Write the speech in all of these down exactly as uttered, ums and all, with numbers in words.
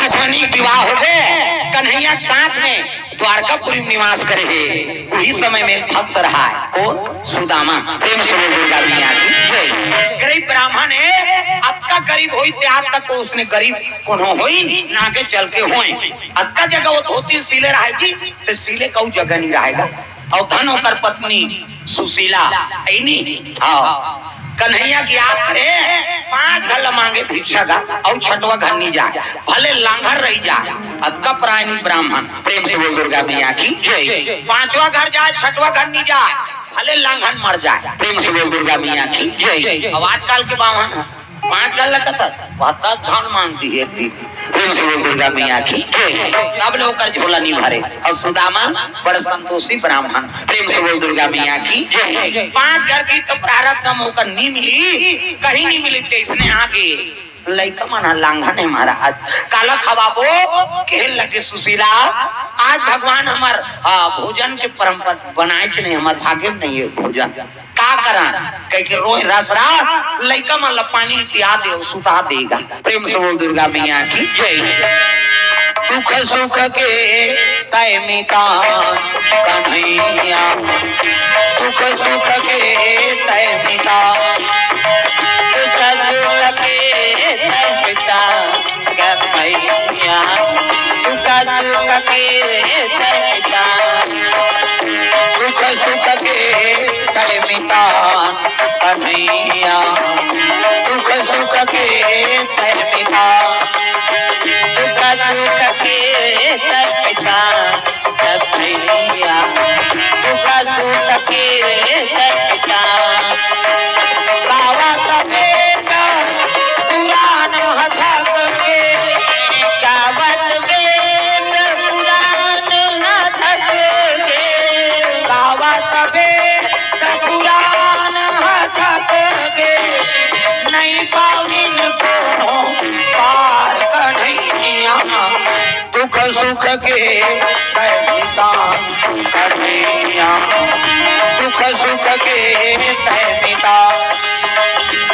लक्ष्मणी के विवाह होगे, कन्हैया के साथ में द्वारकापुरी में निवास करे हे। उही समय में एक भक्त रहा है, कौन? सुदामा। प्रेम से बोल दुर्गा मैया की जय। गरीब ब्राह्मण हे, अतका गरीब होई, ते आज तक उसने गरीब कोनो होई ना, आगे चल के होई। अतका जगह वो धोती सिले रहे जी, तो सिले का जगह नहीं रहेगा। अउ धन ओकर पत्नी सुशीला, है नी? हाँ। कन्हैया के याद करे, पांच घर ल मांगे भिक्षा का, अउ छठवा घर नहीं जाए, भले लांघर रही जाए। अतका परायणी ब्राह्मण। प्रेम से बोल दुर्गा मैया की जय। पांचवा घर जाए, छठवा घर नहीं जाए, भले लांघन मर जाए। प्रेम से बोल दुर्गा मैया की जय। अब आजकल के बावन है, पांच घर लगत है, वह दस घर मांग दी एक दिन। प्रेम से बोल दुर्गा मैया की जय। तब ले ओकर झोला नहीं भरे। अउ सुदामा बड़ संतोषी ब्राह्मण। प्रेम से बोल दुर्गा मैया की जय। पांच घर की तो प्रारब्ध हम ओकर नहीं मिली, कहीं नहीं मिली, ते इसने आगे लइका मन ह लांघन हे महाराज, काला खवाबो? कहे लगे सुशीला, आज भगवान हमर, आ, भोजन के परंपरा बनाए च नहीं, हमर भाग्य में नहीं है भोजन। का करन? कह के रोए रस रस, लइका मन ल पानी पिया दे, सुता देगा। प्रेम से बोल दुर्गा मैया की जय। दुख सुख के तय मिता कन्हैया, दुख सुख के तय मिता, दुख सुख के तय मिता कन्हैया, दुख सुख के तय मिता, दुख सुख के तय मिता कन्हैया, दुख सुख के तय मिता, दुख सुख के तय मिता कन्हैया, दुख सुख के तय मिता। गावत वेद पुराण ह थक के, गावत वेद पुराण ह थक के, गावत वेद पुराण ह थक के, नहीं पाविन कोनो पार कन्हैया। दुख सुख के तय मिता कन्हैया, दुख सुख के तय मिता,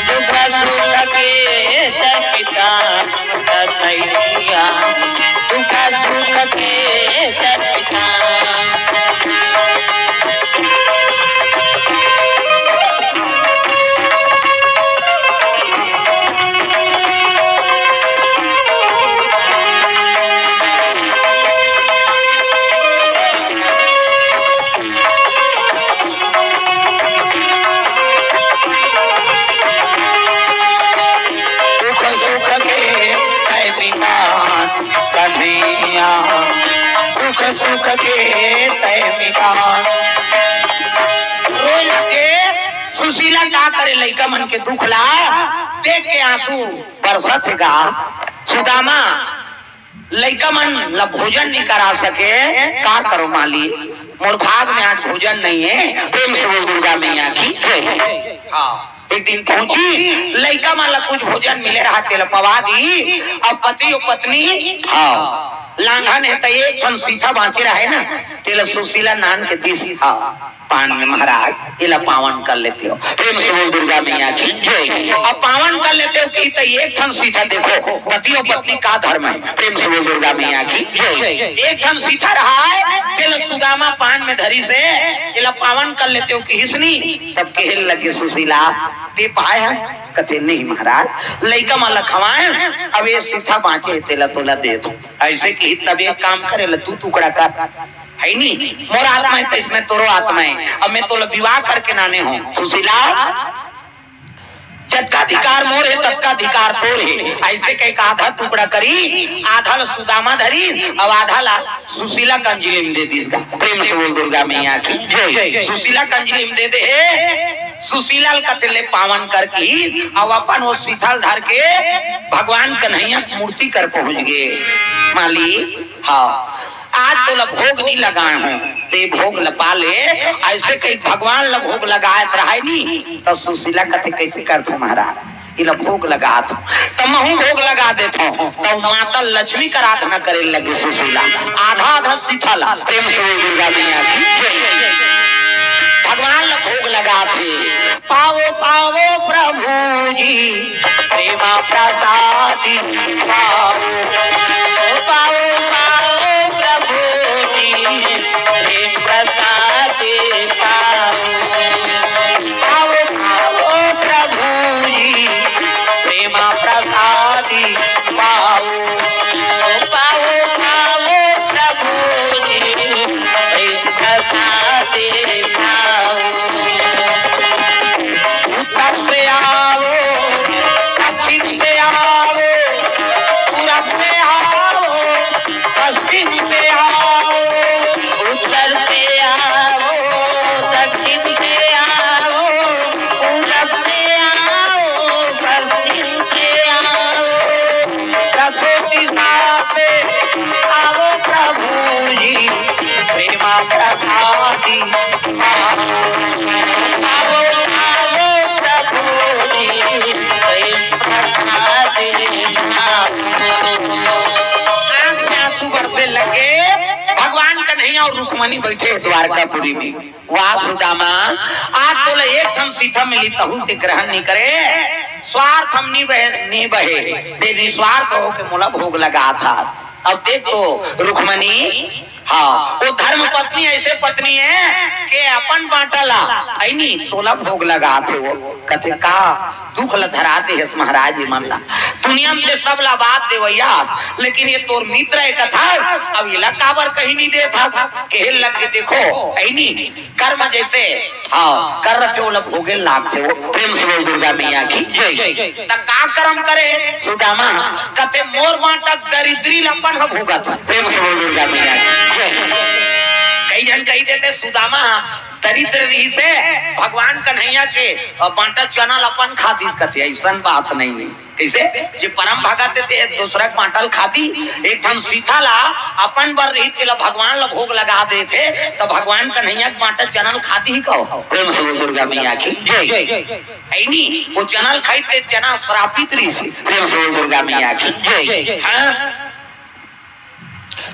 दुख सुख के तय मिता कन्हैया, दुख सुख के तय मिता। दुख सुख के तय मिता कन्हैया, दुख सुख के तय मिता। रोए लगे। सुशीला का करे, लइका मन के दुख ला देख के आंसू बरसत हे गा। सुदामा लइका मन ला भोजन नहीं करा सके, का करो माली, मोर भाग में आज भोजन नहीं है। प्रेम से बोल दुर्गा मैया की जय। हाँ, एक दिन पहुंची, लइका मन ला कुछ भोजन मिले रहा, तेला पवा दी। अब पति अउ पत्नी, हाँ, लांघन हे त एक ठन सीथा बांचे रहे ना, तेला सुशीला नान के दिस, हाँ, पान में महाराज, एला पावन कर लेते हो। प्रेम से बोल दुर्गा मैया की जय। अब पावन कर लेते हो कि त एक ठन सीथा, देखो पति अउ पत्नी का धर्म है। प्रेम से बोल दुर्गा मैया की जय। एक ठन सीथा रहा है, तेला सुदामा पान में धरी से एला पावन कर लेते हो कि हिसनी। तब कहे लगे सुशीला, दे पाए है? कथे नहीं महाराज, लइका मन ला खवाए, अब ये सीथा बांचे हे, तेला तोला दे दो। ऐसे कि तब एक काम करे, ला दू टुकड़ा कर, है नी? मोर आत्मा है त इसमें तोरो आत्मा है। अब मैं तोला विवाह करके नाने हूँ सुशीला, जतका अधिकार मोर है, ततका अधिकार तोर है। ऐसे कह के आधा टुकड़ा करी, आधा ला सुदामा धरी, अब आधा ला सुशीला के अंजलि में दे दीस गा। प्रेम से बोल दुर्गा मैया की जय। सुशीला के अंजलि में दे दे हे। सुशीला ल कथे ले पावन करके ही, अब अपन वो सीथा ल धर के भगवान कन्हैया के मूर्ति कर पहुंच गए। माली, हाँ, आज तोला भोग नहीं लगाए हूँ, ते भोग लपा ले। ऐसे कही भगवान ला भोग लगाए रहे नी, तो सुशीला कथे कैसे करथो महाराज, इला भोग लगा दो, तो महू भोग लगा देथो। तो माता लक्ष्मी का आराधना करे लगे सुशीला, आधा आधा सीथा ला। प्रेम से बोल दुर्गा मैया की जय। भगवान ला भोग लगा थे, पावो पावो प्रभु जी, प्रेमा प्रसादी पावो। आवो, आवो प्रभु जी, कई प्रसाद लेना। आंख में आंसू बरसे लगे। भगवान कन्हैया और रुक्मणी बैठे हैं द्वारकापुरी में। वाह सुदामा, आज तोला एक ठन सीता मिली, तहू ते ग्रहण नहीं करे। स्वार्थ हम नहीं बहे, नहीं बहे, ते निस्वार्थ हो के मोला भोग लगा था। अब देख तो रुक्मणी, हाँ, वो धर्म पत्नी ऐसे पत्नी है कि अपन बांटा ला, ऐनी तोला भोग लगा थे वो। कथे का दुख ल धरा दे हस महाराज जी मन ला। दुनिया में ते सब ला बात देवैया हस, लेकिन ये तोर मित्र है कथा, अब इला काबर कहीं नहीं देत हस। कहे लग के देखो, ऐनी कर्म जैसे, हाँ, कर रखे वो लोग भोगे लागथे वो। प्रेम से बोल दुर्गा मैया की जय। त का कर्म करे सुदामा? कथे मोर बांटक दरिद्री ल अपन ह भोगत। प्रेम से बोल दुर्गा मैया की जय। कई झन कही देते सुदामा दरिद्र रहिसे, भगवान कन्हैया के बांटा चना ल अपन खा दिस, कथे ऐसन बात नहीं है। कइसे? जे परम भगत हे, ते दूसरा के बांटा ल खादी, एक ठन सीता ला अपन बर रही, तेला भगवान ला भोग लगा देथे, त भगवान कन्हैया के बांटा चना ल खादी ही कहो। प्रेम से बोल दुर्गा मैया की जय। ऐनी, वो चना ल खाई ते चना श्रापित रहिसे। प्रेम से बोल दुर्गा मैया की जय। हाँ?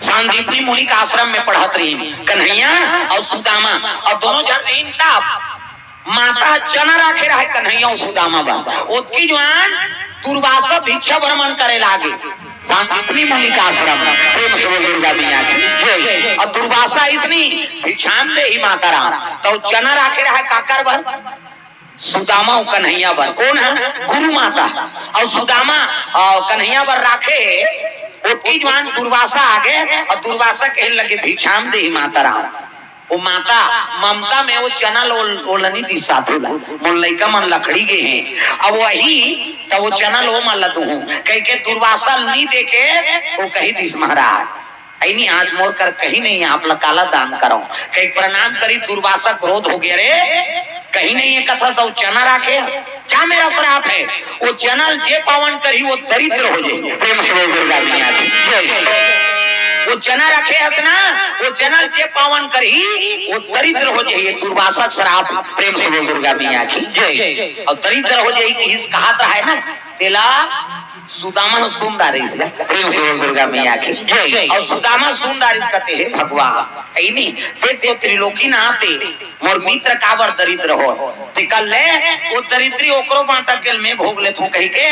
सांदीपनी मुनि का आश्रम में पढ़त रही कन्हैया और सुदामा, और दोनों झन रही तब माता चना राखे रहे कन्हैया और सुदामा बा। ओतकी जुआन दुर्वासा भिक्षा भ्रमण करे लागे सांदीपनी मुनि का आश्रम में। प्रेम से बोल दुर्गा मैया की जय। और दुर्वासा इसनी भिक्षाम दे ही माता राम, तो चना राखे रहे काकर बर? सुदामा अउ कन्हैया बर। कोन ह? गुरु माता। अउ सुदामा अउ कन्हैया बर राखे हे। ओतकी जुआन दुर्वासा आगे अउ दुर्वासा कहे लगे, "भिक्षाम देहि माता राम।" वो माता ममता में वो चना ल ओल-, ओला नी दिस साधु ला। मोर लइका मन लकड़ी गे हे। अब वही त वो चना ल ओमन ला दूहूं। कहिके दुर्वासा ल नी देके वो कहि दिस महाराज, ऐनी आज मोर कर कहीं नहीं है, आप ला काला दान करव। कहीं प्रणाम करी, दुर्वासा क्रोध हो गया, रे कहीं नहीं है, कथा सब चना राखे, जा मेरा श्राप है, वो चना ल जे पावन करही वो दरिद्र हो जाए। प्रेम से बोल दुर्गा मैया की जय। वो चना राखे हस ना, वो चना ल जे पावन करही वो दरिद्र हो जाए, ये दुर्वासा के श्राप। प्रेम से बोल दुर्गा मैया की जय। और दरिद्र हो जाए कि इस कहात रहा है ना, तेला सुदामा ह सुन डारिस गा। प्रेम से बोल दुर्गा मैया की जय। अउ सुदामा सुन डारिस कथे, "हे भगवान, ऐनी, देख तो त्रिलोकीनाथ हे, मोर मित्र काबर दरिद्र हो?" तेकर ले वो दरिद्री ओकरो बांटा के मैं भोग लेथों कहिके,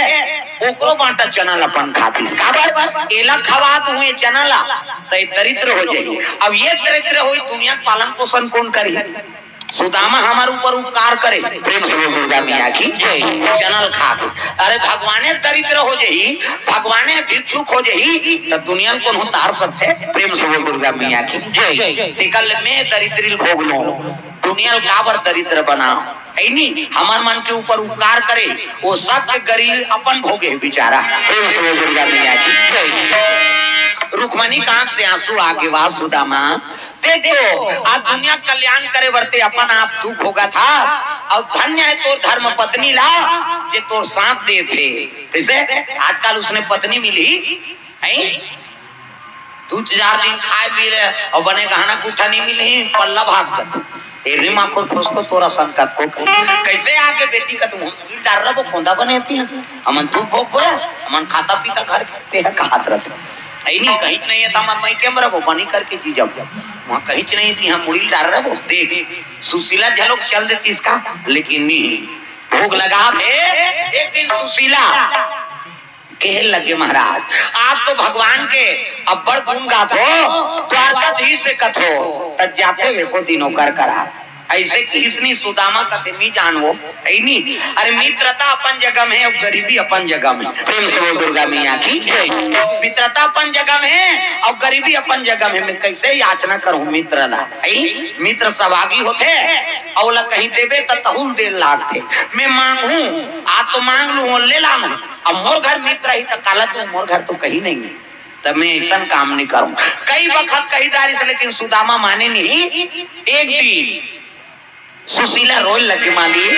ओकरो बांटा चना ल अपन खातिस। काबर? एला खवा दूं ये चना ला, त ये दरिद्र हो जाही। अब ये दरिद्र होई, दुनिया के पालन पोषण कोन करही? सुदामा हमर ऊपर उपकार करे। प्रेम से बोल दुर्गा मैया की जय। चना ल खा के, अरे भगवाने दरिद्र हो जाही, भगवाने भिक्षुक हो जाही, त दुनिया ल कोनो तार सकथे? प्रेम से बोल दुर्गा मैया की जय। तेकर ले मैं दरिद्री ल भोग लूं, दुनिया ल काबर दरिद्र बनाव? ऐनी, हमर मन के ऊपर उपकार करे, वो सब के गरीब अपन भोगे बेचारा। प्रेम से बोल दुर्गा मैया की जय। रुक्मणी के आंख से आंसू आगे, वाह सुदामा, देख तो, आज दुनिया कल्याण करे बर ते अपन आप दुख भोगत हा, अउ धन्य है तोर धर्म पत्नी ला, जे तोर साथ देथे। कइसे? आजकल उसने पत्नी मिलही, हैं? दू चार दिन खाए पी ले, अउ बने गहना गुट्ठा नहीं मिलही, पल्ला भाग जत। ए रे माखुर फुसको तोरा सन कतको कही। कइसे आगे बेटी कत मुड़ी डार रहा वो कोंदा बने थी। हमन दुख भोग गया, हमन खाता पीता घर के ते है कहात रहते। ऐनी कहीं नहीं है, त हमर माई के मरबो, बनी करके जी जब। वहाँ कहीं नहीं थी, हम मुड़ी डार रहा वो। देख, सुशीला झलोक चल देती इसका, लेकिन नहीं। भोग लगा दे, एक दिन सुशीला कहे लगे, महाराज, आप तो भगवान के अब्बड़ गुण गात हो, द्वारकाधीश से कथो, त जाते हुए को दिनों कर करा। ऐसे किसनी सुदामा कथे मी जानवो, है नी? अरे मित्रता अपन जगह में है, अब गरीबी अपन जगह में। प्रेम से बोल दुर्गा मैया की जय। मित्रता अपन जगह में है, अब गरीबी अपन जगह में। मैं कैसे याचना करूं मित्र ला, है? मित्र सवागी होथे, अउ ला कहीं देबे त तहुल दे लागथे। मैं मांगहूं, आज तो मांग लूं, ले लाऊं। अब मोर घर मित्र ही त काला तू, मोर घर तो कहीं नहीं है। तब मैं ऐसन काम नहीं करूं। कई बखत कही डारिस, लेकिन सुदामा माने नहीं। एक दिन सुशीला रोए लगे, मालिक,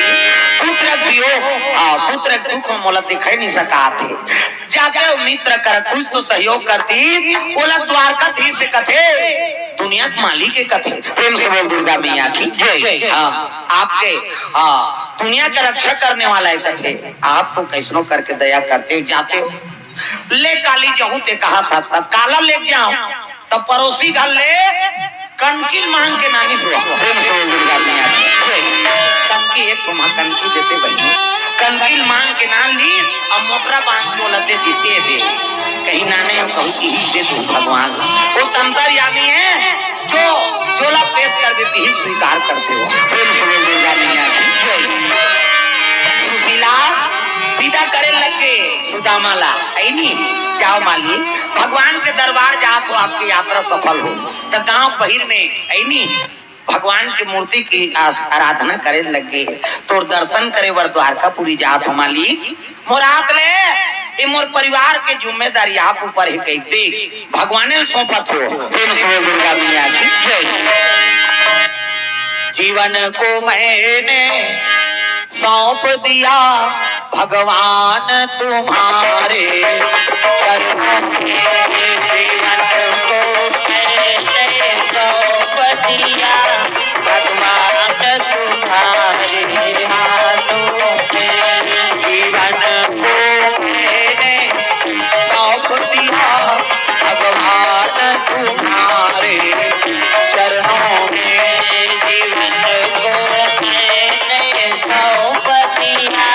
पुत्र वियोग, हाँ, पुत्र दुख में मोला दिखाई नहीं सका थे। जाते हो मित्र कर कुछ तो सहयोग करती, ओला द्वारकाधीश से कथे, दुनिया के मालिक के कथे। प्रेम से बोल दुर्गा मैया की जय। हाँ, आपके, हाँ, दुनिया का रक्षा करने वाला है कथे। आप तो कैसनो करके दया करते हो, जाते हो। ले काली जहूं ते कहा था, तब काला ले जाओ, तब पड़ोसी घर ले कनकिल मांग के नानी से। प्रेम से बोल दुर्गा मैया की जय। कनकी एक ठो मां कनकी देते बहिनी, कनकिल मांग के नान ली, अब मोटरा बांध के ओला दे दिस, "ए दे।" कहीं नाने हम कहूं कि "ही दे तू भगवान।" वो तंतरयामी है, जो जोला पेश कर देती ही स्वीकार करते हो। प्रेम से बोल दुर्गा मैया की जय। सुशीला विदा करे लग के सुदामा ला, "ऐनी, जाओ मालिक, भगवान के दरबार जात हो, आपकी यात्रा सफल हो।" त गांव पहिर में ऐनी भगवान की मूर्ति की आस-, आराधना करे लग गए। तोर दर्शन करे बर द्वारकापुरी जात हो मालिक, मोर हाथ ले, ये मोर परिवार के जिम्मेदारी आप ऊपर है, कह दे भगवान ने सौंपत हो। प्रेम से बोल दुर्गा मैया की जय। जीवन को मैंने सौंप दिया भगवान तुम्हारे चरणों में। जीवन को मैंने सौंप दिया भगवान तुम्हारे हाथों में। जीवन को मैंने सौंप दिया भगवान तुम्हारे चरणों में। जीवन को मैंने सौंप दिया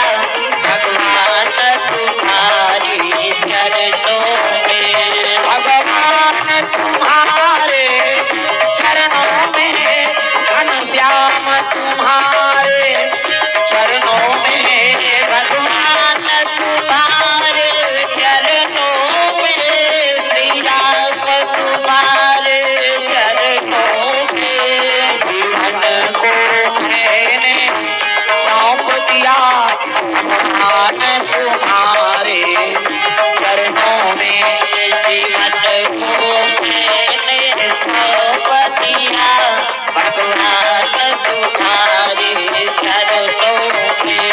भगवान तुम्हारे चरणों में। भगवान तुम्हारे चरणों में, घनश्याम तुम्हारे चरणों में, भगवान तुम्हारे चरणों में, श्री राम तुम्हारे चरणों में, जीवन को मैंने सौंप दिया भगवान तुम्हारे चरणों में। जीवन को मैंने सौंप दिया भगवान तुम्हारे चरणों में।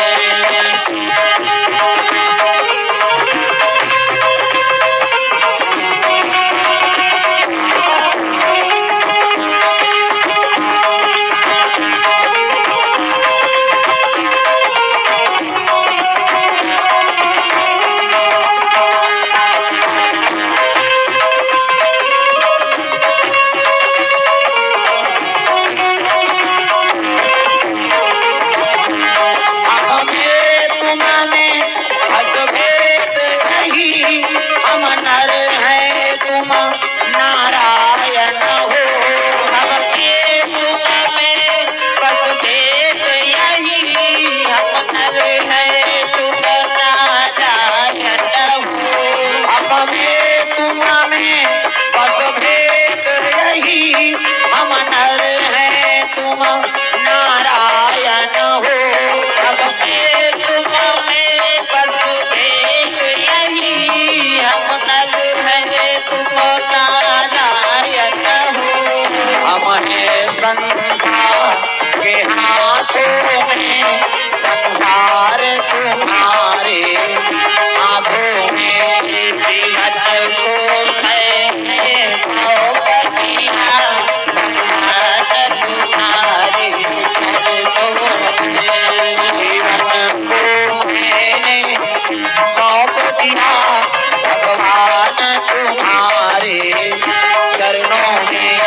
हमें तुम में मतभेद नहीं, हम नर हैं तुम नारायण हो। हमें तुम में मतभेद यही, हम नर हैं तुम नारायण हो। हमें तुम में बस भेद यही, हम नर हैं तुम नारायण हो। अब के तुम में बस भेद यही, हम नर हैं तुम नारायण हो। हम हैं संसार के हाथों में, संसार तुम्हारे हाथों में। जीवन को मैंने सौंप दिया भगवान तुम्हारे चरणों में। जीवन को मैंने सौंप दिया भगवान तुम्हारे चरणों में।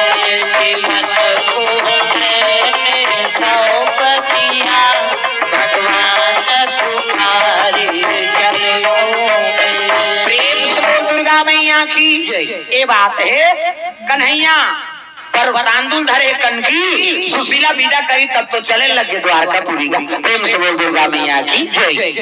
जीवन को मैंने सौंप दिया भगवान तुम्हारे चरणों में। प्रेम से बोल दुर्गा मैया की जय। ये बात है कन्हैया पर तांदुल धरे कनकी, सुशीला विदा करी तब तो चले लगे द्वारकापुरी गा। प्रेम से बोल दुर्गा मैया की जय।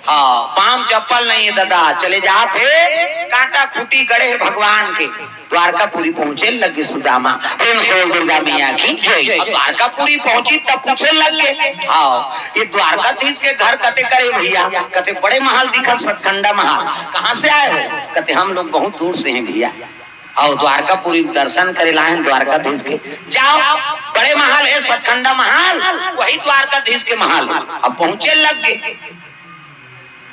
हाँ, पाँव चप्पल नहीं है दादा, चले जात हे, कांटा खूंटी गड़े हे भगवान के। द्वारकापुरी पहुंचे लगे सुदामा। प्रेम से बोल दुर्गा मैया की जय। अब द्वारकापुरी पहुंची तब पूछे लग गए, हाँ, ये द्वारकाधीश के घर कते करे भैया? कते बड़े महल दिखत, सतखंडा महल। कहाँ से आए हो? कते हम लोग बहुत दूर से हैं भैया। आओ द्वारकापुरी दर्शन करे लाए हैं द्वारकाधीश के। जाओ बड़े महल हे सतखंडा महल, वही द्वारकाधीश के महल हे। अब पहुंचे लग गे,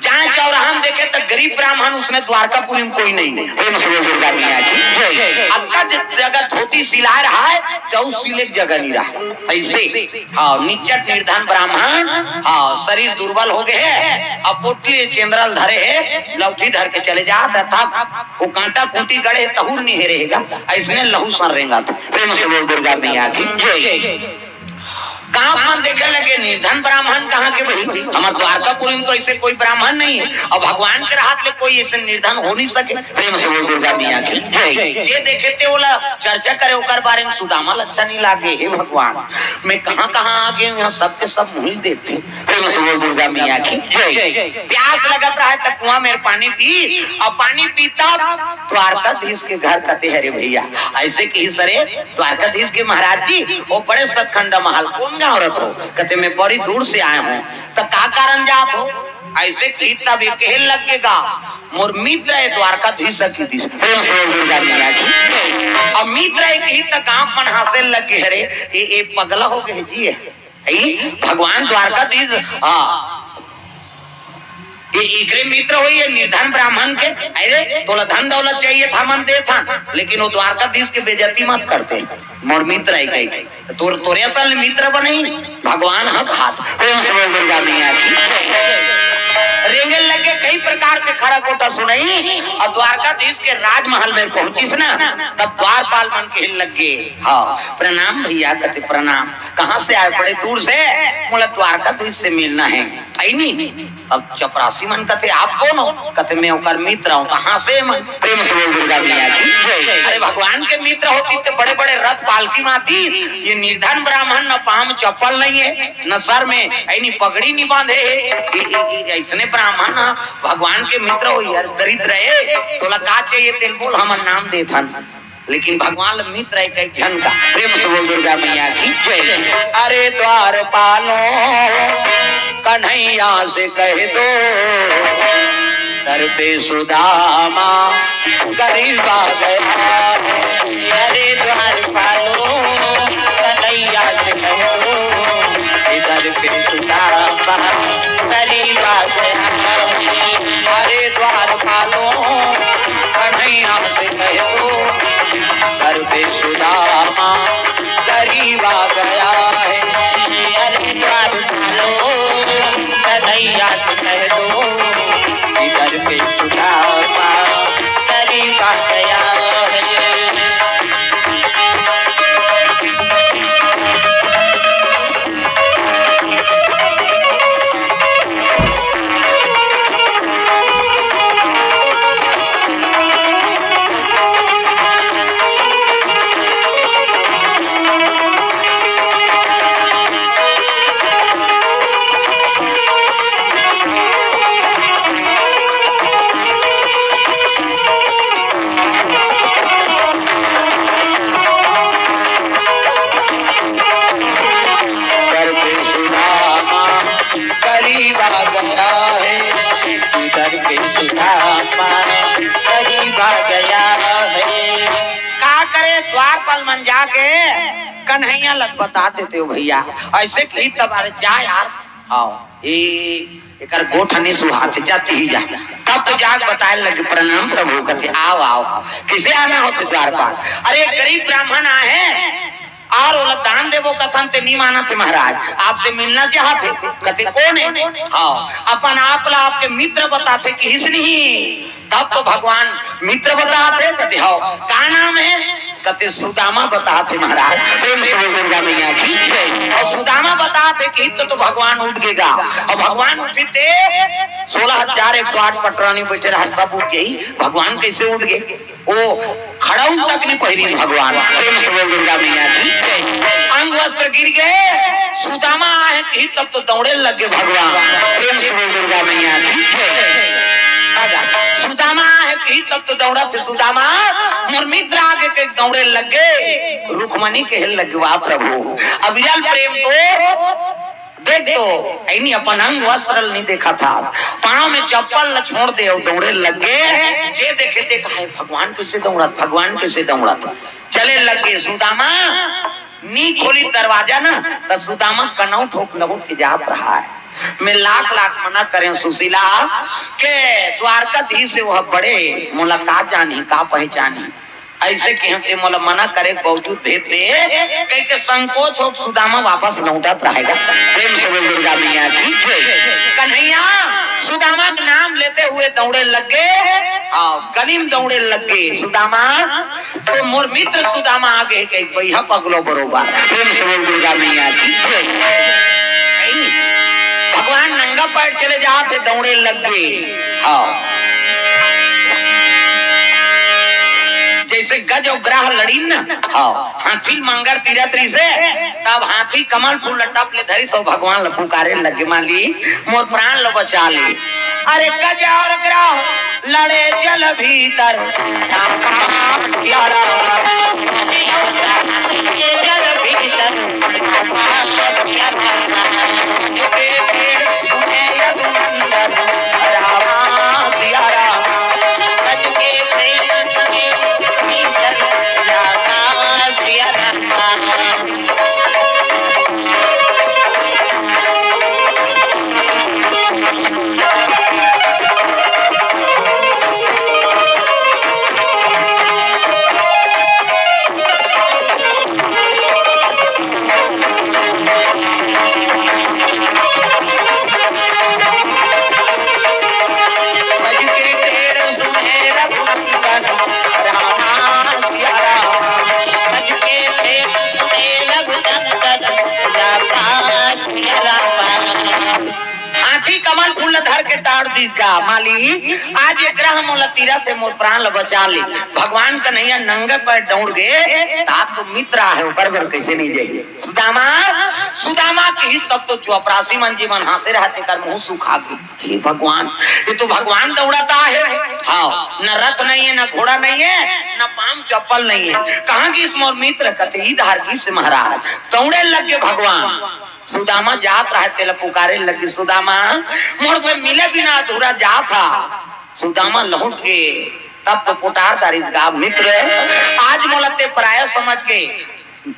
जाए चौराहा में देखे त गरीब ब्राह्मण, उसने द्वारकापुरी में कोई नहीं हे। प्रेम से बोल दुर्गा मैया की जय। अतका ज-, जगह धोती सिलाए रहा हे, त उ सिले के जगह नहीं रहा हे। अइसे, हाँ, निचट निर्धन ब्राह्मण, हाँ, शरीर दुर्बल हो गे हे, अब पोटली चेंदरा ल धरे हे, लौठी धर के चले जात हे, थक, वो कांटा खूंटी गड़े हे, तहू ल नहीं हेरे हे गा, अइसने लहू सर रेंगत हे। प्रेम से बोल दुर्गा मैया की जय। गांव मन देखे लगे, निर्धन ब्राह्मण कहाँ के भाई? हमर द्वारकापुरी में तो अइसे कोई ब्राह्मण नहीं हे, अउ भगवान के रहत ले कोई अइसे निर्धन हो नहीं सके। प्रेम से बोल दुर्गा मैया की जय। जे देखे ते ओला चर्चा करे, ओकर बारे में सुदामा ल अच्छा नहीं लागे, हे भगवान, मैं कहाँ कहाँ आ गे हंव, यहाँ सबके सब मुँह ही देखथे। प्रेम से बोल दुर्गा मैया की जय। प्यास लगत रहा हे त कुआं में पानी पी, अउ पानी पीता द्वारकाधीश के घर कथे, "अरे भैया, अइसे कहिस रे द्वारकाधीश के महाराज जी, वो बड़े सतखंडा महल, कौन गांव रहिथो?" कथे, "मैं बड़ी दूर से आए हंव।" "त का कारण जात हो?" अइसे कहिस तब ये कहे लग गे गा, "मोर मित्र हे द्वारकाधीश कहिस।" प्रेम से बोल दुर्गा मैया की जय। अब मित्र हे कहिस त गांव मन हंसे लग गे, "अरे ये, ये पगला हो गे हे जी, ये।" ई भगवान द्वारकाधीश, हाँ, ये एकरे मित्र होही, ये निर्धन ब्राह्मण के। "अरे, तोला धन दौलत चाहिए त हमन देथन, लेकिन वो द्वारकाधीश के बेइज्जती मत करते, मोर मित्र हे कहि के। तोर, तोरे असन मित्र बनही, भगवान ह कहात।" प्रेम से बोल दुर्गा मैया की। रेंगे लगे कई प्रकार के खरा खोटा सुनई, अउ द्वारकाधीश के राजमहल में पहुंचिस ना, तब द्वारपाल मन कहे लग गे, "हाँ, प्रणाम भैया।" कथे, "प्रणाम।" "कहाँ से आए?" "बड़े दूर से।" "मोला द्वारकाधीश से मिलना हे।" "अइनी?" तब चपरासी मन कथे, "आप कौन हो?" कथे, "मैं ओकर मित्र हंव।" "कहाँ से मन?" प्रेम से बोल दुर्गा मैया की जय। अरे, भगवान के मित्र होतिस त बड़े बड़े रथ पालकी म आतिस, ये निर्धन ब्राह्मण न पाँव में चप्पल नहीं हे, न सर में अइनी पगड़ी नहीं बांधे हे। ये, ये, ये अइसने ब्राह्मण ह भगवान के मित्र होही, यार दरिद्र हे, तोला का चाहिए तेला बोल, हमन नाम देथन। लेकिन भगवान ल मित्र हे कई झन का। प्रेम से बोल दुर्गा मैया की जय। अरे द्वारपालों, कन्हैया से कह दो, दर पे सुदामा गरीब आ गया है। अरे द्वारपालों, कन्हैया से कह दो, दर पे सुदामा गरीब आ गया है। अरे द्वारपालों, कन्हैया से कह दो, घर पे सुदामा गरीब आ गया है। अरे द्वार खोलो, कन्हैया से कह दो कि घर पे सुदामा गरीब आ गया है। घर पे सुदामा गरीब आ गया है, घर पे सुदामा गरीब आ गया है। का करे, द्वारपाल मन जाके कन्हैया ल बता देते हो भैया, अइसे कही तब, अरे जा यार, हाँ, ए, एकर गोठ नहीं सुहात, जाती ही जा। तब तो जाग बताए लगे, "प्रणाम प्रभु।" कथे, "आओ, आओ, आओ।" किसे आना होथे द्वारपाल? "अरे, एक गरीब ब्राह्मण आए हैं और ओला दान देबो कथन ते नहीं मानत हे महाराज, आपसे मिलना चाहत हे।" कथे, "कौन है?" "हाँ, अपन आप ला आपके मित्र बताथे कहिस नहीं।" तब तो भगवान मित्र बताथे, कथे, "हाँ।" "का नाम है?" कथे, "सुदामा बताथे महाराज।" प्रेम से बोल दुर्गा मैया की जय। अउ सुदामा बताथे कि तो, तो भगवान उठ गे गा। अउ भगवान उठिस ते सोलह हजार एक सौ आठ पटरानी बइठे रहय, सब उठ गे। भगवान कइसे उठ गे? ओ खड़उल तक नइ पहिरिन भगवान। प्रेम से बोल दुर्गा मैया की जय। अंग वस्त्र गिर गे, सुदामा आहे कहिस तब तो दौड़े लग गे भगवान। प्रेम से बोल दुर्गा मैया की जय। आजा, सुदामा आहे कहिस तब तो दौड़त हे सुदामा, मोर मित्र आगे के दौड़े लग गे। रुक्मणी कहे लग गे, "वाह प्रभु, अविरल प्रेम तो देख तो, अइनी अपन अंग वस्त्र ल नइ देखत हे, पाँव में चप्पल ल छोड़ दे अउ दौड़े लग गे।" जे देखे ते कहे, "भगवान कइसे दौड़त, भगवान कइसे दौड़त।" चले लग गे सुदामा। नी खोली दरवाजा ना, त सुदामा कनौट होक लहुट के जात रहा है। मैं लाख लाख मना करें सुशीला के द्वारकाधीश से, वह बड़े मोला का जानी, का पहचानी। ऐसे कहते मोला मना करे के बावजूद भेज दे, कह के संकोच होक सुदामा वापस लौटत रहेगा। प्रेम से बोल दुर्गा मैया की जय। कन्हैया सुदामा के नाम लेते हुए दौड़े लग गए, हाँ, गली में दौड़े लग गए। सुदामा तो मोर मित्र सुदामा आगे कई बइहा पगलो बरोबर। प्रेम से बोल दुर्गा मैया की जय। भगवान नंगा पैर चले जात हे, दौड़े लग गए। हाँ। जैसे गज अउ ग्राह लड़ीन न, हाँ, हाथी मंगर तीरथ रिसे, तब हाथी कमल फूल ल टप ले धरिस अउ भगवान ल पुकारे लगे, माली मोर प्राण ल बचा ले। अरे गज और ग्राह लड़े जल भीतर, जल भीतर। हाथी कमल फूल ल धर के टार दीस गा, माली, आज ये ग्रह मोला तीरथ हे, मोर प्राण ल बचा ले। भगवान कन्हैया नंगे पैर दौड़ गे, तात तो मित्र आहे, ओकर बर कैसे नहीं जाही? सुदामा, सुदामा किही तब तो चपरासी मन जी मन हाँसे रहते, कर मुँह सुखा गे। हे भगवान, ये तो भगवान दौड़त आहे। हाँ, न रथ नहीं है, न घोड़ा नहीं है, न पाँव चप्पल नहीं है। कहाँ गिस मोर मित्र? कथे, "ई धार गिस महाराज।" दौड़े लग गे भगवान। सुदामा जात रहे, तेला पुकारे लग गे, "सुदामा, मोर से मिले बिना अधूरा जात हा।" सुदामा लहुट गे, तब तो पुटार दारिस गा, "मित्र, आज मोला ते पराया समझ के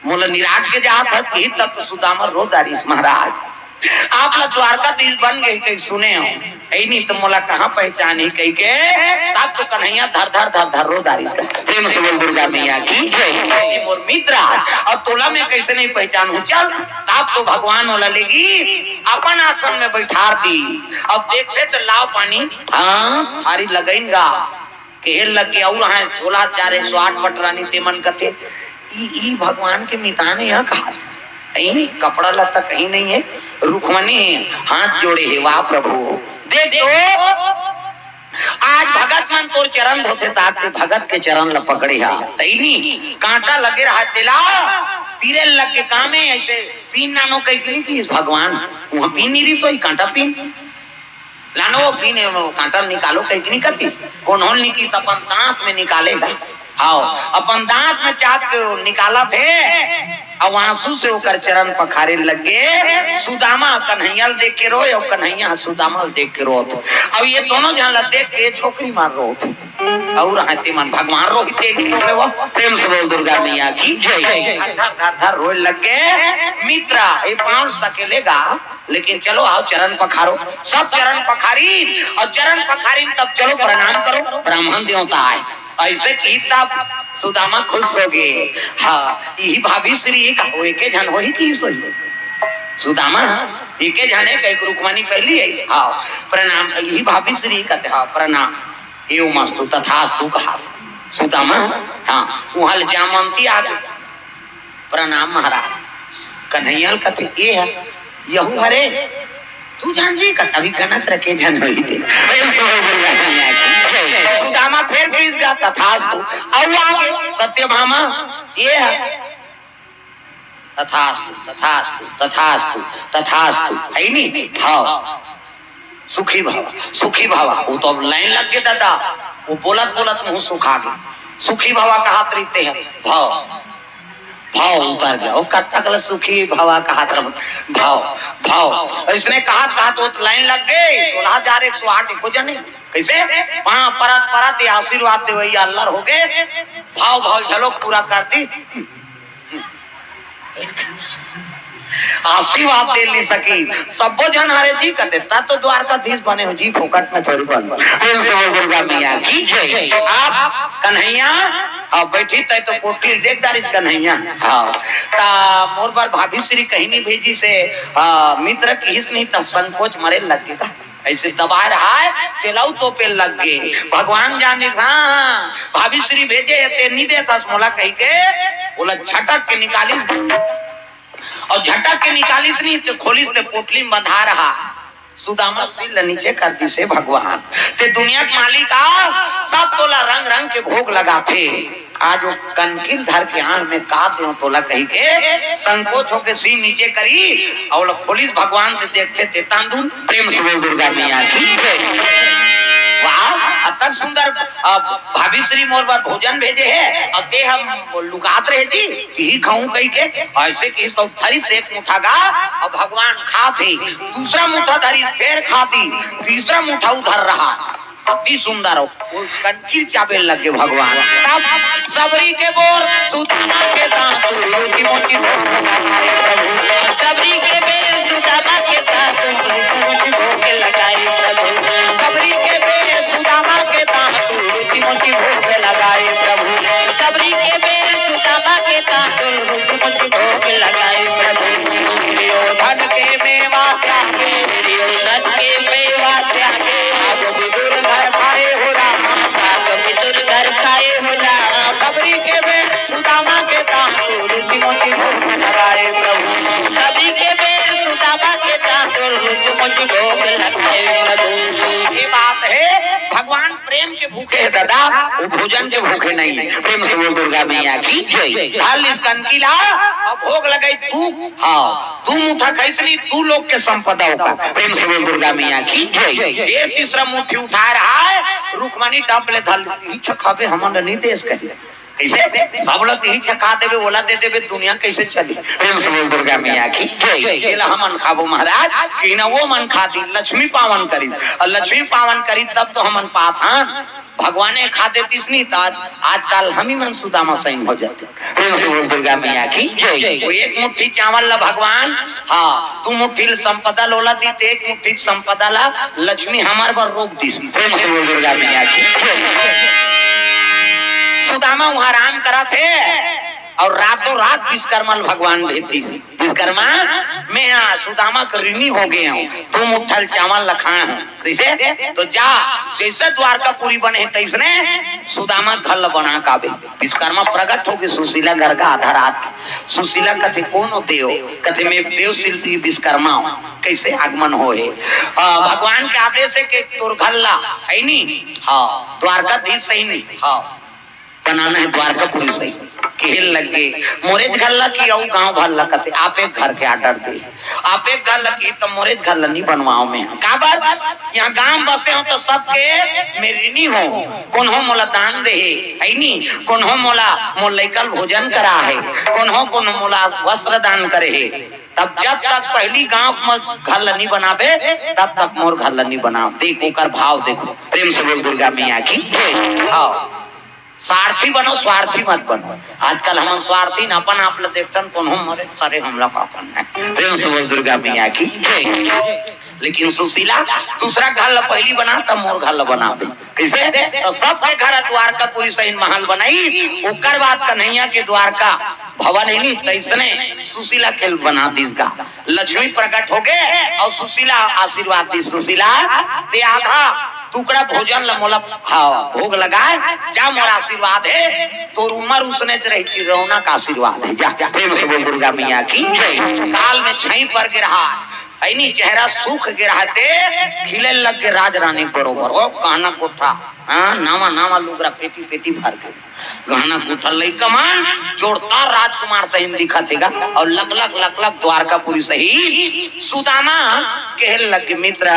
मोला निराट के जात हस," किही तब तो सुदामा रो दारिस, "महाराज, आप ला द्वारकाधीश बन गे कहि सुने हो, अई नहीं तो मोला कहाँ पहचानही," कहि के तब तो कन्हैया धर धर धर धर रो दारिस। प्रेम से बोल दुर्गा मैया की जय। ये मोर मित्र आय, अउ तोला मैं कैसे नहीं पहचानहूँ? चल, तब तो भगवान ओला लेगी अपन आसन में बैठार दी। अब देखते तो लाव पानी, हाँ, थारी लगइन गा। केहे लग गे, अउ हाँ, सोलह हजार एक सौ आठ पटरानी ते मन कथे, "ई, ई भगवान के मितान हे कहात, कहीं कपड़ा लत्ता कहीं नहीं है, रुखमनी हाथ जोड़े हे, वाह प्रभु, देख तो, आज भगत मन तोर चरण धोथे, तात ते भगत के चरण ल पकड़े हा, तइनी कांटा लगे रहा, तेला तीरे लग गे, कामे ऐसे पीन लानो कहि के नहीं किस भगवान, उहाँ पीन नहीं रिसोई, कांटा पीन।" लानो, पीने वो कांटा निकालो, कहि के नहीं कतिस। कोन्हो ल निकिस, अपन दांत में निकाले गा। हाव, अपन दांत में चाप के निकालत हे। अब आंसू से ओकर चरण पखारे लग गे। सुदामा कन्हैया ल देख के रोय, अउ कन्हैया ह सुदामा ल देख के रोत। अब ये दोनों झन ल देख के छोकरी मन रोत। अउ रहते मन भगवान रोहित देवी रोवे वो। प्रेम से बोल दुर्गा मैया की जय। धर धर धर धर रोय लग गे। मित्र, ये पाँव सकेले गा। लेकिन चलो आओ चरण पखारो, सब चरण पखारी अउ चरण पखारी तब चलो प्रणाम करो, ब्राह्मण देवता आय। ऐसे किही तब सुदामा खुश हो गे। हाँ, इही भाभी श्री का हो, एके झन होही किहिस होही। सुदामा एके झन हे, कहि के रुक्मणी पहली है। हाँ, प्रणाम, इही भाभी श्री कथे, हाँ, प्रणाम। एवमस्तु, तथास्तु कहात। सुदामा, हाँ, उहाँ ले जामवंती आ गे। प्रणाम महाराज। कन्हैया ल कथे, "ए ह, यहू हरे?" "तू जान जी, कत अभी गनत रखे झन होई दे।" प्रेम से बोल दुर्गा मैया की जय। सुदामा फेर किहिस गा, "तथास्तु।" अउ आगे सत्यभामा, "ए ह, तथास्तु, तथास्तु, तथास्तु, तथास्तु।" है नी? हाँ। "सुखी भवा, सुखी भवा।" वो तो अब लाइन लग गे दादा, वो बोलत बोलत मुँह सुखा गे। "सुखी भवा" कहात रहिते हैं, भव, भव उतर गया। वो कब तक ल सुखी भवा कहात रह, भव, भव। इसने कहा, कहा तो लाइन लग गे, सोलह हजार एक सौ आठ एको जने। कैसे? पाँव परत परत ये आशीर्वाद देवइया अल्लर हो गे। भव, भव झलक पूरा कर दी। आशीर्वाद दे ली सकी। सब्बो झन हरे जी कथे, "ता तो द्वारकाधीश बने हो जी, फोकट में थोड़ी बन।" प्रेम से बोल दुर्गा मैया की जय। आप कन्हैया, हाँ, बैठी तय तो पोटली देख डारिस कन्हैया। हाँ, ता मोर बर भाभी श्री कहिनी भेजिस हे, हाँ, मित्र किहिस नहीं त संकोच मरे लग गे। ऐसे दबाए रहा है, तेलऊ तोपे लग गे। भगवान जानिस, हाँ, भाभी श्री भेजे हे, ते नहीं देथस मोला कहि के, ओला झटक के निकालिस। अउ झटक के निकालिस नहीं, ते खोलिस ते पोटली में बंधा रहा। सुदामा सिर ल नीचे कर दिस हे भगवान। ते दुनिया के मालिक आ, सब तोला रंग रंग के भोग लगाथे। आज वो कनकिल धर के आंख में का देव तोला कहि के संकोच होके सिर नीचे करी, अउ ओला खोलिस भगवान ते देखथे ते तांदुल। प्रेम से बोल दुर्गा मैया की जय। वाह, अतक सुंदर, अब भाभी श्री मोर बर भोजन भेजे हे, अब ते हम लुकात रहे जी, तिही खाऊं कहि के, ऐसे किहिस तो धरिस एक मुठा गा, अब भगवान खाथे, दूसरा मुठा धरिस, फेर खाथे, तीसरा मुठा उधर रहा, अति सुंदर हो, वो कनकिल चाबे लग गे भगवान। तब सबरी के बोर सुदामा के दांत, रोजी मोजी भोग लगाए प्रभु। सबरी के बेर सुदामा के दांत, रोजी मोजी भोग लगाए प्रभु। सबरी के बेर सुदामा के दांत, रोजी मोजी भोग लगाए प्रभु। सबरी के बेर सुदामा के दांत, रोजी मोजी भोग लगाए प्रभु। दुर्योधन के मेवा त्यागे, दुर्योधन के मेवा त्यागे, भाग विदुर घर खाए हो राम, भाग विदुर घर खाए हो राम। सबरी के बेर सुदामा के दांत, रोजी मोजी भोग लगाए प्रभु। सबरी के बेर सुदामा के दांत, रोजी मोजी भोग लगाए प्रभु। ये बात है, भगवान प्रेम के भूखे है दादा, वो भोजन के भूखे नहीं। प्रेम से बोल दुर्गा मैया की जय। धर लिस कनकिल ला, अब भोग लगाई तू, हाँ, तू मुठा खाइस नहीं, तू लोग के संपदा होगा। प्रेम से बोल दुर्गा मैया की जय। फिर तीसरा मुट्ठी उठा रहा है, रुक्मणी टप ले धर, इही छखाबे हमन नहीं देश कही। कैसे? सब लोग इही छखा देबे, ओला दे देबे, दुनिया कैसे चली? प्रेम से बोल दुर्गा मैया की जय। एला हमन खाबो महाराज, कि ना वो मन खा दी, लक्ष्मी पावन करी। और लक्ष्मी पावन करी तब तो हमन पाथन। भगवाने खा देतिस नहीं, तो आज, आजकल हम ही मन सुदामा सैन हो जाते। प्रेम से बोल दुर्गा मैया की जय। वो एक मुट्ठी चावल ला भगवान, हाँ, दू मुट्ठी ल संपदा ल ओला दीस, एक मुट्ठी संपदा ला लक्ष्मी हमर बर रोक दीस। प्रेम से बोल दुर्गा मैया की जय। सुदामा वहां आराम करत हे और रातों रात विश्वकर्मा ल भगवान भेज दीस। विश्वकर्मा, मैं यहाँ सुदामा के ऋणी हो गए हूँ, दू मुट्ठा ल चावल ल खाए हूँ। कैसे? तो जा, जैसे द्वारकापुरी बने हे, तैसने सुदामा घर ल बना काबे। विश्वकर्मा प्रगट होके सुशीला घर का आधा रात के। सुशीला कथे, "कौन हो देव?" कथे, "मैं देव शिल्पी विश्वकर्मा हूँ।" कैसे आगमन हो हे? आ, भगवान के आदेश है कि तोर घर ला, है नी? हाँ, द्वारकाधीश है नी? हाँ। बनाना है द्वारकापुरी सही। केहे लग गे, मोरेच घर ला कि अउ गांव भर ला कथे, आप एक घर के order दे। आप एक घर ला कि त मोरेच घर ला नहीं बनवाओ मैं। काबर? यहाँ गांव बसे हो तो सबके मैं ऋणी हो। कोनो मोला दान दे हे, है नी? कोनो मोला, मोर लइका ल भोजन करा हे, कोनो, कोनो मोला वस्त्र दान करे हे। तब जब तक पहली गांव में घर ला नहीं बनाबे, तब तक मोर घर ला नहीं बनाओ। देख ओकर भाव देखो। प्रेम से बोल दुर्गा मैया की। हाँ। स्वार्थी बनो, स्वार्थी मत बनो। आजकल हमन स्वार्थी न, अपन आप ल देखथन, कोनो मरे सरे हमला का करना है। प्रेम से बोल दुर्गा मैया की जय। लेकिन सुशीला दूसरा घर ल पहली बना, तब मोर घर ल बनाबे। कैसे? तो सबके घर द्वारकापुरी सही महल बनाई, ओकर बाद कन्हैया के द्वारका भवन है नी, तैसने सुशीला के बना दीस गा। लक्ष्मी प्रकट हो गे और सुशीला आशीर्वाद दीस, सुशीला, ते आधा टुकड़ा भोजन ल मोला, हाँ, भोग लगाए, जा मोर आशीर्वाद हे, तोर उमर उसनेच रही, चिरौना का आशीर्वाद हे, जा। प्रेम से बोल दुर्गा मैया की जय। काल में छई पर गे रहा, है नी, चेहरा सूख गे रहा, ते खिले लग गे राज रानी के बरोबर। ओ गहना गुट्ठा, हाँ, नावा नावा लुगरा पेटी पेटी भर के। गहना गुट्ठा लइका मन जोरदार राजकुमार सहिन दिखत हे गा, और लक लक लक लक द्वारकापुरी सहिन सुदामा कहे लग गे, "मित्र,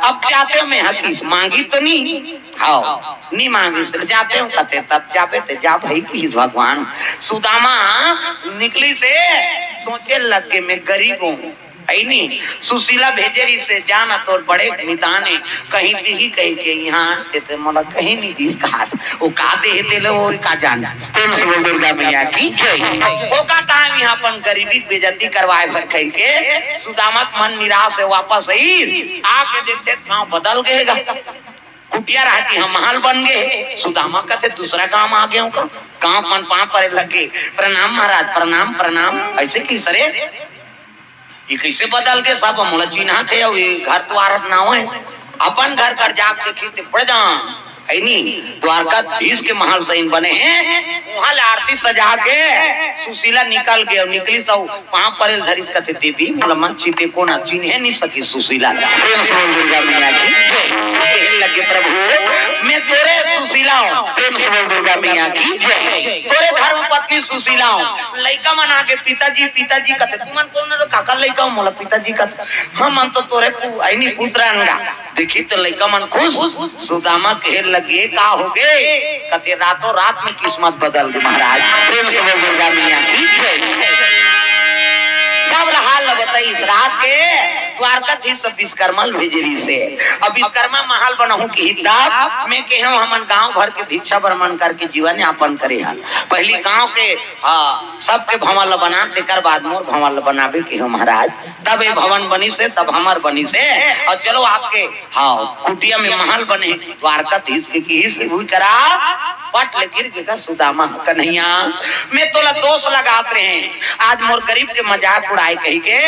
अब जाते हो, मैं हकीस मांगी तो नहीं?" हाँ, नहीं मांगी से जाते हो, कथे, "तब जाबे ते जा भाई," कि भगवान। सुदामा निकलिस हे, सोचे लग गे, "मैं गरीब हूँ, अइनी, सुशीला भेजे रहिसे, "जाना तोर बड़े मितान हे, कहीं दिही," कहिके, "इहाँ आथे ते मोला कहीं नहीं दिस," कहात। वो का देहे तेला, वो का जान। प्रेम से बोल दुर्गा मैया की जय। वो का टाइम इहाँ अपन गरीबी के बेइज्जती करवाए भर कहिके सुदामा के मन निराश हे, वापस आई, आके देखथे गाँव बदल गए गा। कुटिया रहती हम महल बन गए। सुदामा कथे, "दूसरा गांव आ गए का?" गांव मन पांव परे लग गए, "प्रणाम महाराज, प्रणाम, प्रणाम।" ऐसे की सरे, ये कैसे बदल के सब मोला चिन्हा थे, अउ ये घर द्वार नाव है। अपन घर कर जाके देखी ते पड़ जा, है नी, द्वारकाधीश के महल सही बने हैं। वहां ले आरती सजा के सुशीला निकल गए, अउ निकली सब पांव परे धरिस, कथे, "देवी, मोला मन चिते को ना चिन्हे नहीं सकी सुशीला।" प्रेम से बोल दुर्गा मैया की जय। कहने लगे, "प्रभु, मैं तोरे सुशीला हूँ।" प्रेम से बोल दुर्गा मैया की जय। "तोरे धर्म पत्नी सुशीला हूँ।" लइका मन आगे, "पिताजी, पिताजी," कथे, "तुमन कौन रो काकर लइका हो मोला पिताजी कथे?" "हाँ, मन तो तोरे पु-, अइनी पुत्र अनगा।" देखी तो लइका मन खुश। सुदामा कहे लगे, "का हो गे?" कथे, "रातों रात में किस्मत बदल गई महाराज।" प्रेम से बोल दुर्गा मैया की जय। सब हाल ल बताइस रात के। द्वारकाधीश सब विश्वकर्मा ल भेजे रहिसे। अब विश्वकर्मा महल बनाहूं किही तब मैं कहे हूं, हमन गांव भर के भिक्षा भ्रमण करके जीवन यापन करे हन। पहली गांव के, हाँ, सबके भवन ल बना, तेकर बाद मोर भवन ल बनाबे कहे हूं महाराज। तब ये भवन बनिसे, तब हमर बनिसे। अउ चलो आपके, हाँ, कुटिया में महल बने, द्वारकाधीश के किहिस, उही करा पट ले गिर गे गा सुदामा। "कन्हैया, मैं तोला दोष लगात रहे, आज मोर गरीब के मजाक उड़ाए कहिके,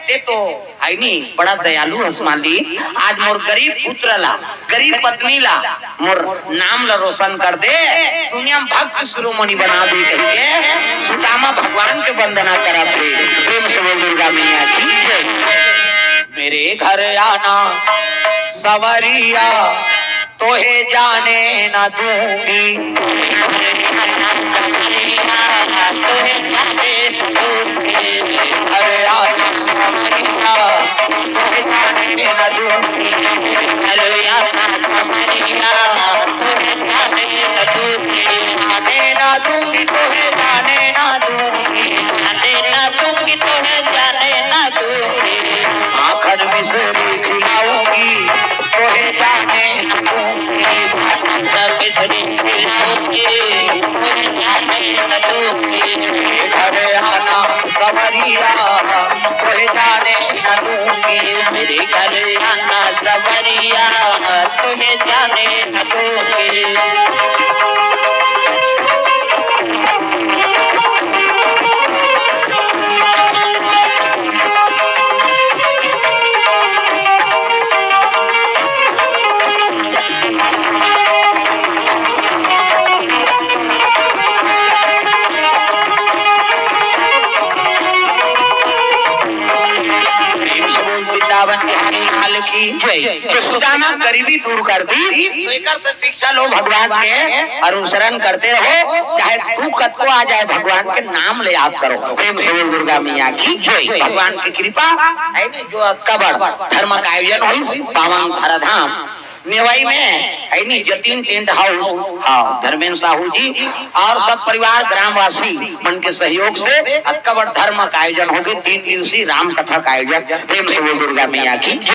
ते तो है नी बड़ा दयालु हस माली, आज मोर गरीब पुत्र ला, गरीब पत्नी ला, मोर नाम ला रोशन कर दे, दुनिया में भक्त शिरोमणि बना दे," कहिके सुदामा भगवान के वंदना करत हे। प्रेम से बोल दुर्गा मैया की जय। "मेरे घर आना सवरिया, तोहे जाने न दूंगी।" "अरे आना सवरिया, तोहे जाने न दूंगी।" "अरे आना सवरिया, तोहे जाने न दूंगी।" "जाने न दूंगी, तोहे जाने न दूंगी।" "जाने न दूंगी, तोहे जाने न दूंगी।" "माखन मिश्री खिलाऊंगी, तोहे जाने न दूंगी।" "माखन मिश्री खिलाऊंगी, तोहे जाने न दूंगी।" "घर आना सवरिया, तोहे जाने न दूंगी।" "मेरे घर आना सवरिया, तोहे जाने न दूंगी।" प्रेम से बोल वृंदावन बिहारी लाल की जय। तो सुदामा गरीबी दूर कर दी, तो एकर से शिक्षा लो, भगवान के अनुसरण करते रहो, चाहे दुख कतको आ जाए, भगवान के नाम ले याद करो। प्रेम से बोल दुर्गा मैया की जय। भगवान की कृपा है नी, जो अतका बड़ धर्म का आयोजन होइस पावन धराधाम नेवाई में, है नी, जतीन टेंट हाउस, हाँ, धर्मेंद्र साहू जी और सब परिवार ग्रामवासी मन के सहयोग से अतका बड़ धर्म का आयोजन हो गे, तीन दिवसीय राम कथा का आयोजन। प्रेम से बोल दुर्गा मैया की।